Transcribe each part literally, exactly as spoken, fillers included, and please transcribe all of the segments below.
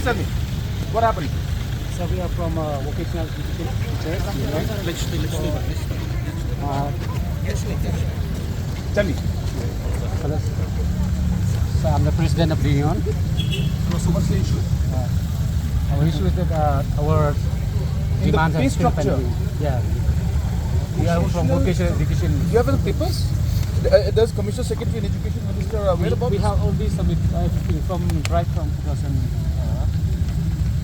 Tell me, what happened? Sir, we are from, uh, vocational education teachers union. Uh, Tell me. Hello. So I'm the president of the union. So what's the issue? Uh, our issue is that, uh, our In the demands are pay still structure. Pending. Yeah. We are from vocational education. Do you have the papers? Uh, does Commissioner Secretary and Education Minister aware about this? We have already submitted everything from, right from two thousand, uh,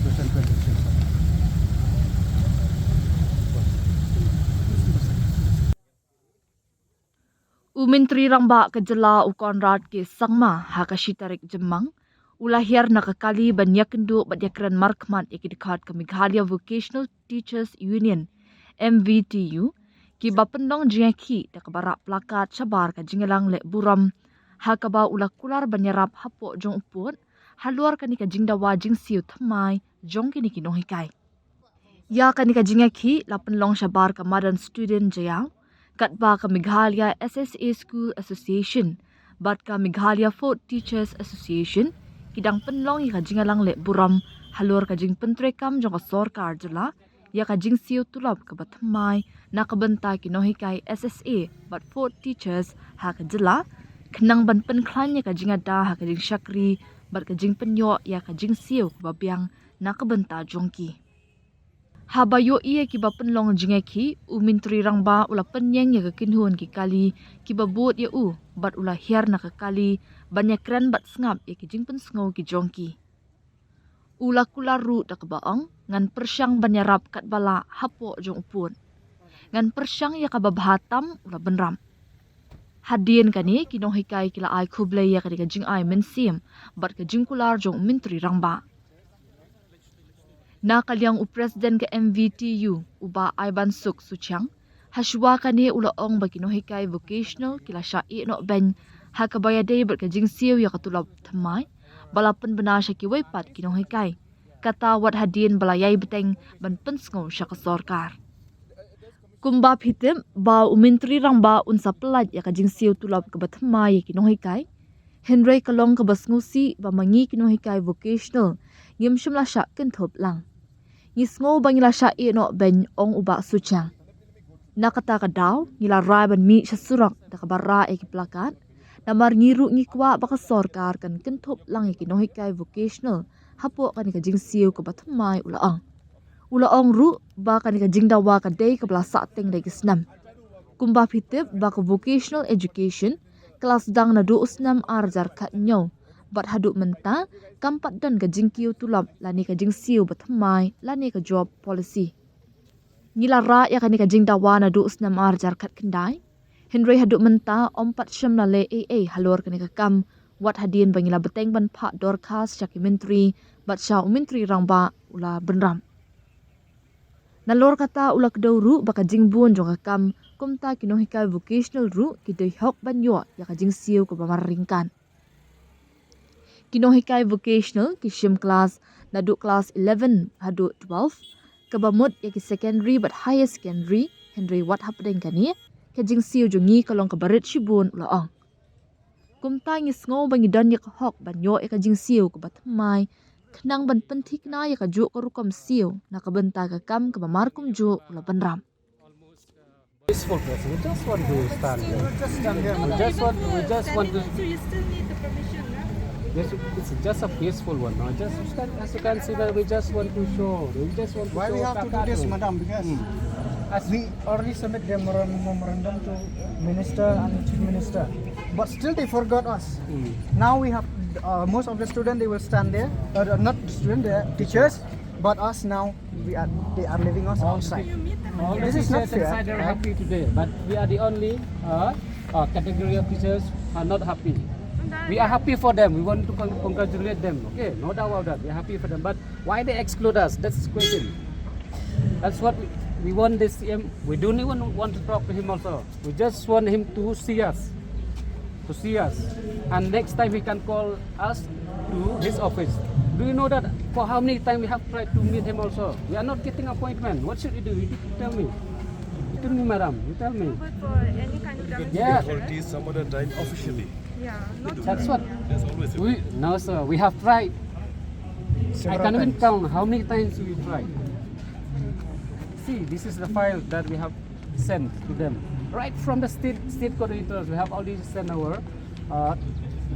two thousand twenty-three. U Myntri Rangbah ka jylla u Conrad K Sangma ha ka shi tarik Jymmang u la hiar na ka kali ban ïakynduh bad ïakren markhmat ïa ki dkhot ka Meghalaya Vocational Teachers Union, M V T U, kiba pynlong jingïakhih da kaba rah plakat shabar ka jingïalang leh burom, ha kaba u la kular ban ïarap hapoh jong u pud halor kane ka jingdawa jingsiew thymmai jong kine ki nonghikai. Ïa kane ka jingïakhih la pynlong shabar ka Madan Student Jaïaw, katba ka Meghalaya S S A School Association bad ka Meghalaya Fourth Teachers Association ki dang pynlong ïa ka jingïalang leh burom halor ka jingpyntreikam jong ka sorkar jylla ïa ka jingsiew tulop kaba thymmai na ka bynta ki nonghikai S S A bad Fourth Teachers ha ka jylla, khnang ban pynkhlaiñ ïa ka jingada ha ka jingshakri bad ka jingpynïoh ïa ka jingsiew kaba biang na ka bynta jong ki. Haba ïohi ïa kiba pynlong jingïakhih, u Myntri Rangbah u la pynïeng ïa ka kynhun ki kali kiba bud ïa u bad u la hiar na ka kali ban ïakren bad sngap ïa ki jingpynsngew ki jong ki. U la kular ruh da kaba ong, ngan pyrshang ban ïarap katba lah hapoh jong u pud. Ngan pyrshang ïa kaba bha tam, u la bynrap. Hadien kane ki nonghikai ki la ai khublei ïa kane ka jingai mynsiem bad ka jingkular jong u Myntri Rangbah. Na ka liang u President ka M V T U, u Bah Aibansuk Suchiang, ha shuwa kane u la ong ba ki nonghikai vocational ki la shah ïeh noh beiñ ha kaba ïadei bad ka jingsiew ïa ka tulop thymmai ba la pynbna sha kiwei pat ki nonghikai, kata wat hadien ba la ïai bteng ban pynsngew sha ka sorkar. Kumba phi tip ba u Myntri Rangbah un sa pyllait ïa ka jingsiew tulop kaba thymmai ïa ki nonghikai, hynrei ka long kaba sngewsih ba ma ngi ki nonghikai vocational ngim shym la shah kynthup lang. Ngi sngew ba ngi la shah ïeh noh beiñ, ong u Bah Suchiang. Na kata ka daw ngi la rai ban mih sha surok da kaba rah ïa ki plakat, namar ngi ruh ngi kwah ba ka sorkar kan kynthup lang ïa ki nonghikai vocational hapoh kane ka jingsiew kaba thymmai, u la ong. U la ong ruh ba kane ka jingdawa ka dei kaba la sahteng da ki snem. Kumba phi tip ba ka vocational education ka la sdang naduh u snem ar hajar khathynñiew bad haduh mynta kam pat don ka jingkiew tulop lane ka jingsiew ba thymmai lane ka job policy. Ngi la rah ïa kane ka jingdawa naduh u snem ar hajar khatkhyndai, hynrei haduh mynta ym pat shym la leh ei ei halor kane ka kam, wat hadien ba ngi la bteng ban phah dorkhas sha ki myntri bad sha u Myntri Rangbah, u la bynrap. Nalor kata u la kdew ruh ba ka jingbun jong ka kam kumta ki nonghikai vocational ruh ki dei hok ban ïoh ïa ka jingsiew kaba marryngkat. Ki nonghikai vocational ki shim klas naduh klas eleven haduh twelve, kaba mut ïa ki secondary bad higher secondary, hynrei wat hapdeng kane ka jingsiew jong ngi ka long kaba rit shibun, u la ong. Kumta ngi sngew ba ngi don ïa ka hok ban ïoh ïa ka jingsiew kaba thymmai, khnang ban pynthikna ïa kajuh ka rukom siew na ka bynta ka kam kaba mar kumjuh, u la bynrap. Peaceful person. We just want to stand here. We just want, we just want to. So you still need the permission, no? Yes, it's just a peaceful one. No? Just as you can see that we just want to show. We just want to. Why show we have to do this, madam? Because we already submit the memorandum to minister and chief minister, but still they forgot us. Now we have, uh, most of the student, they will stand there. Uh, not the student, the teachers, but us now. We are, they are leaving us outside. All the teachers inside are happy today, but we are the only, uh, uh, category of teachers are not happy. We are happy for them. We want to con- congratulate them. Okay, no doubt about that. We are happy for them. But why they exclude us? That's the question. That's what we, we want this C M. We don't even want to talk to him also. We just want him to see us, to see us. And next time he can call us to his office. Do you know that for how many times we have tried to meet him also? We are not getting appointment. What should we do? You tell me. You tell me, madam. You tell me. No, but for any kind of demonstration. Yeah. Authorities some other time officially. Yeah, not. That's what. There's always a. We, no, sir. We have tried. I can't even count how many times we tried. See, this is the file that we have sent to them. Right from the state, state coordinators, we have already sent our uh,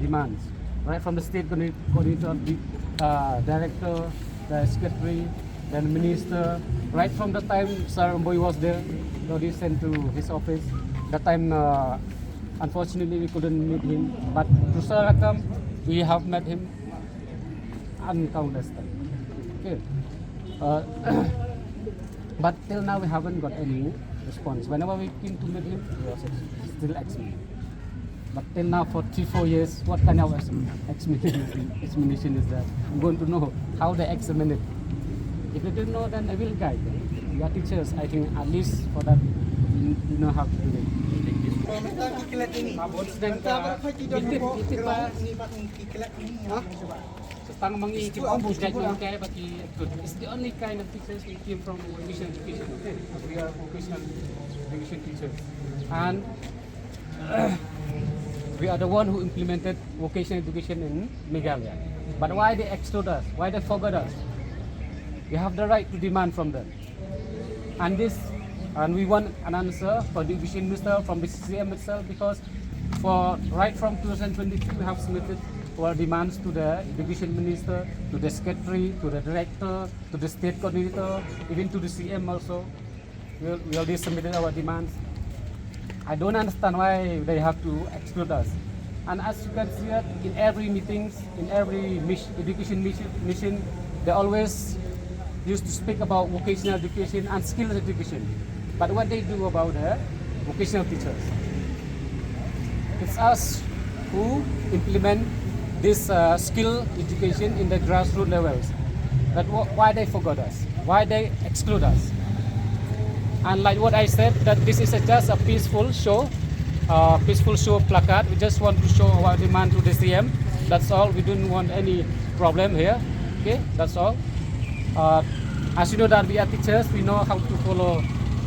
demands. Right from the state coordinator, the uh, director, the secretary, then minister. Right from the time Sir Mbui was there, we already sent to his office. That time, uh, unfortunately, we couldn't meet him. But through Sir Rakam, we have met him and countless times. Okay. Uh, but till now we haven't got any response. Whenever we came to meet him, he was ex- still explaining. But till now, for three, four years, what kind of ex- explanation, explanation is that? I'm going to know how they examine it. If they don't know, then I will guide them. We are teachers, I think at least for that, you, you know how to do it. Tang mangi ki bom jai jong kai ba ki good. It's the only kind of teachers we came from vocational education. Okay, we are vocational education teachers, and we are the one who implemented vocational education in Meghalaya. But why they exclude us? Why they forgot us? We have the right to demand from them. And this, and we want an answer for the education minister from the C C M itself, because for right from two thousand twenty-three we have submitted our demands to the education minister, to the secretary, to the director, to the state coordinator, even to the C M also. We, we already submitted our demands. I don't understand why they have to exclude us. And as you can see, that in every meetings, in every mis- education mission, mission, they always used to speak about vocational education and skills education. But what they do about the vocational teachers? It's us who implement this uh, skill education in the grassroots levels. That wh- why they forgot us? Why they exclude us? And like what I said, that this is a, just a peaceful show, uh, peaceful show placard. We just want to show our demand to the C M. That's all. We don't want any problem here. Okay, that's all. Uh, as you know that we are teachers, we know how to follow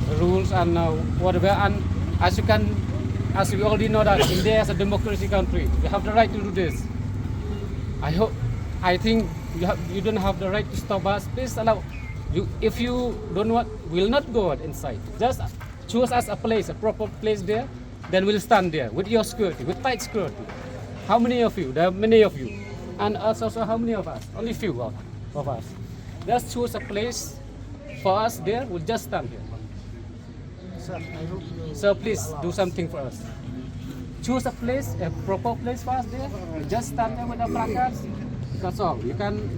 the rules and uh, whatever. And as you can, as we already know that India is a democracy country, we have the right to do this. I hope, I think you, have, you don't have the right to stop us. Please allow. You, if you don't want, we'll not go inside. Just choose us a place, a proper place there. Then we'll stand there with your security, with tight security. How many of you? There are many of you. And us also, how many of us? Only few of, of us. Just choose a place for us there. We'll just stand here. Sir, I hope you So please do something for us. Choose a place, a proper place for us there. We'll just stand there with our placards. That's all. You can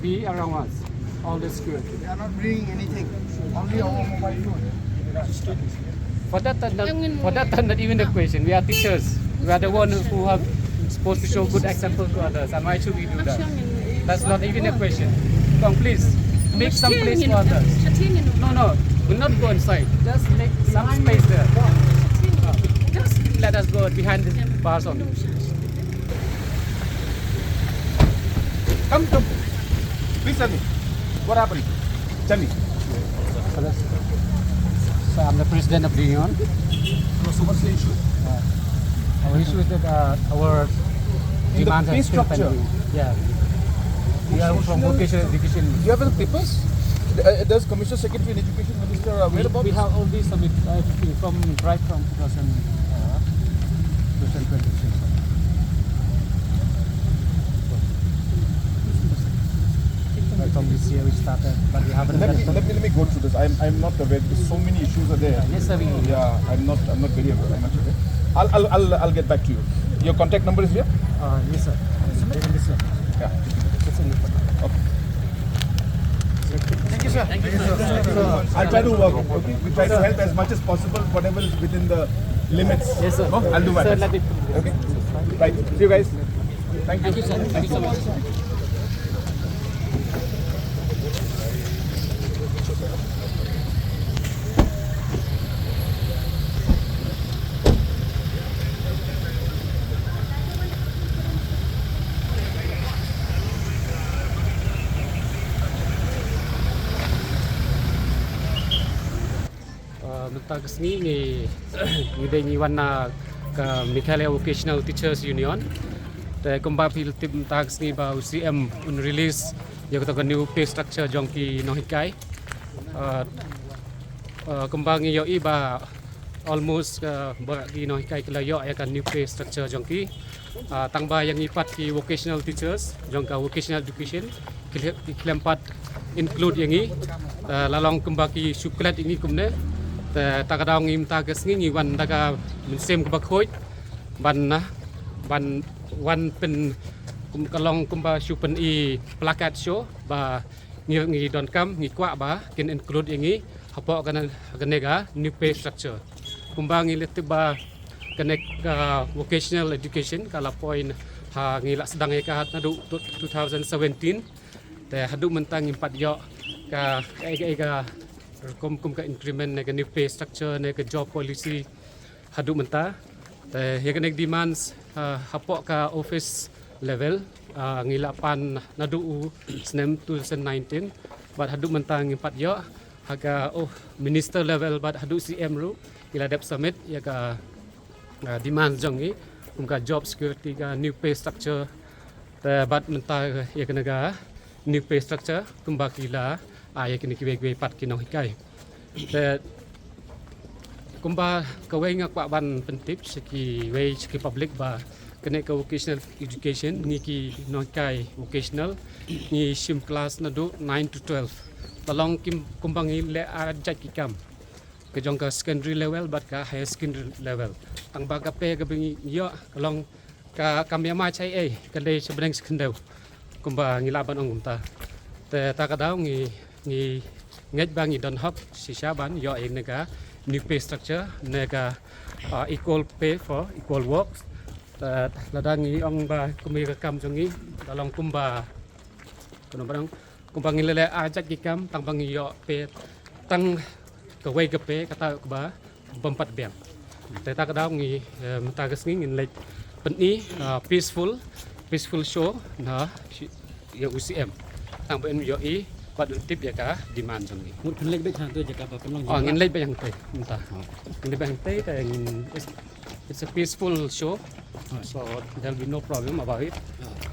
be around us. All the security. They are not bringing anything. Only our mobile phone. For that, uh, not, for that, uh, not even the question. We are teachers. We are the one who have supposed to show good example to others. And why should we do that? That's not even a question. Come, please, make some place for others. No, no, we'll not go inside. Just make some space there. Uh, just let us go behind the bars only. Come, come. Please tell me. What happened? Tell me. Hello. So I'm the president of the union. No, so what's the issue? Uh, our issue is that uh, our In the demands are pay still structure. Pending. Yeah. We are from vocational education. Do you have the papers? Uh, does Commissioner Secretary and Education Minister aware about this? We have already submitted everything from right from two thousand, uh, two thousand twenty-three. Right from this year we started, but we haven't Let got me, let me, let me go through this. I'm, I'm not aware. There's so many issues are there. Yes, sir, we Yeah, I'm not, I'm not very aware, much aware. I'll, I'll, I'll, I'll get back to you. Your contact number is here? Uh, yes, sir. Yes, sir. Yeah. It's in the Okay. Thank you, sir. Thank you, sir. I'll try to work. Okay? We try to help as much as possible, whatever is within the limits. Yes, sir. No? I'll do my Sir, best. Let it Okay. Right. See you guys. Thank you. Thank you, sir. Thank you so much. Uh, mynta ka sngi ngi ngi dei ngi wan na ka Meghalaya Vocational Teachers Union. Te kumba phi la tip mynta ka sngi ba u C M un release ïa kata ka new pay structure jong ki nonghikai. Uh, uh, kumba ngi ïohi ba almost, uh, ba ki nonghikai ki la ïoh ïa ka new pay structure jong ki. Uh, tang ba ïa ngi pat ki vocational teachers jong ka vocational education, ki khlem pat include ïa ngi. Uh, la long kumba ki shu klet ïa ngi kumne. Te ta ka daw ngi mynta ka sngi ngi wan da ka mynsiem kaba khuid ban, uh, ban wan pyn, kum, ka long kumba shu pyni placard show ba ngi, ngi donkam, ngi kwah ba kin include ïa ngi hapoh kane, kane ka new pay structure. Kumba ngi la tip ba kane ka vocational education ka la poi ha, ngi la sdang ïa ka naduh two thousand seventeen. Te haduh mynta ngim pat ïoh ka, ka, ka, ka rukom kum ka increment ne ka new pay structure ne ka job policy haduh mynta. Te ïa kane ka demands, uh, hapoh ka office level, uh, ngi la pan naduh u snem two thousand nineteen bad haduh mynta ngim pat ïoh. Ha ka, oh, minister level bad haduh C M ruh ngi la dep submit ïa ka, uh, demands jong ngi kum ka job security, ka new pay structure. Te bad mynta ïa kane ka new pay structure kumba ki la ai ïa kine kiwei kiwei pat ki nonghikai. Te kumba kawei nga kwah ban pyntip sha kiwei sha ki public ba kane ka vocational education, ngi ki nonghikai vocational ngi shim klas naduh nine to twelve. La long kim, kumba ngi leh ar jait ki kam, ka jong ka secondary level bad ka higher secondary level. Tang ba ka pay kaba ngi ïoh ka long ka kam ïa ma chai ei, ka dei sha bneng sha khyndew, kumba ngi lah ban ong kumta. Te ta ka daw ngi, ngi ngeit ba ngi don hok shisha ban ïoh ïa kane ka new pay structure ne ka, uh, equal pay for equal work. Te lada ngi ong ba kum ïa ka kam jong ngi ka long kumba, kumno ba ong, kumba ngi la leh ar jait ki kam tang ba ngi ïoh pay tang kawei ka pay kata kaba bym pat biang. Te ta ka daw ngi, eh, mynta ka sngi ngin leit pyni, ah, peaceful, peaceful show na shi-, ïa u C M. Tang ba un ïohi bad un tip ïa ka demand jong ngi. Ngut phin leit beit hangto jaka ba pynlong. Oh, jingmut. Ngin leit beit hangtei mynta. Oh. Ngin leit beit hangtei te ngin, it's, it's a peaceful show. Oh. So there'll be no problem about it. Oh.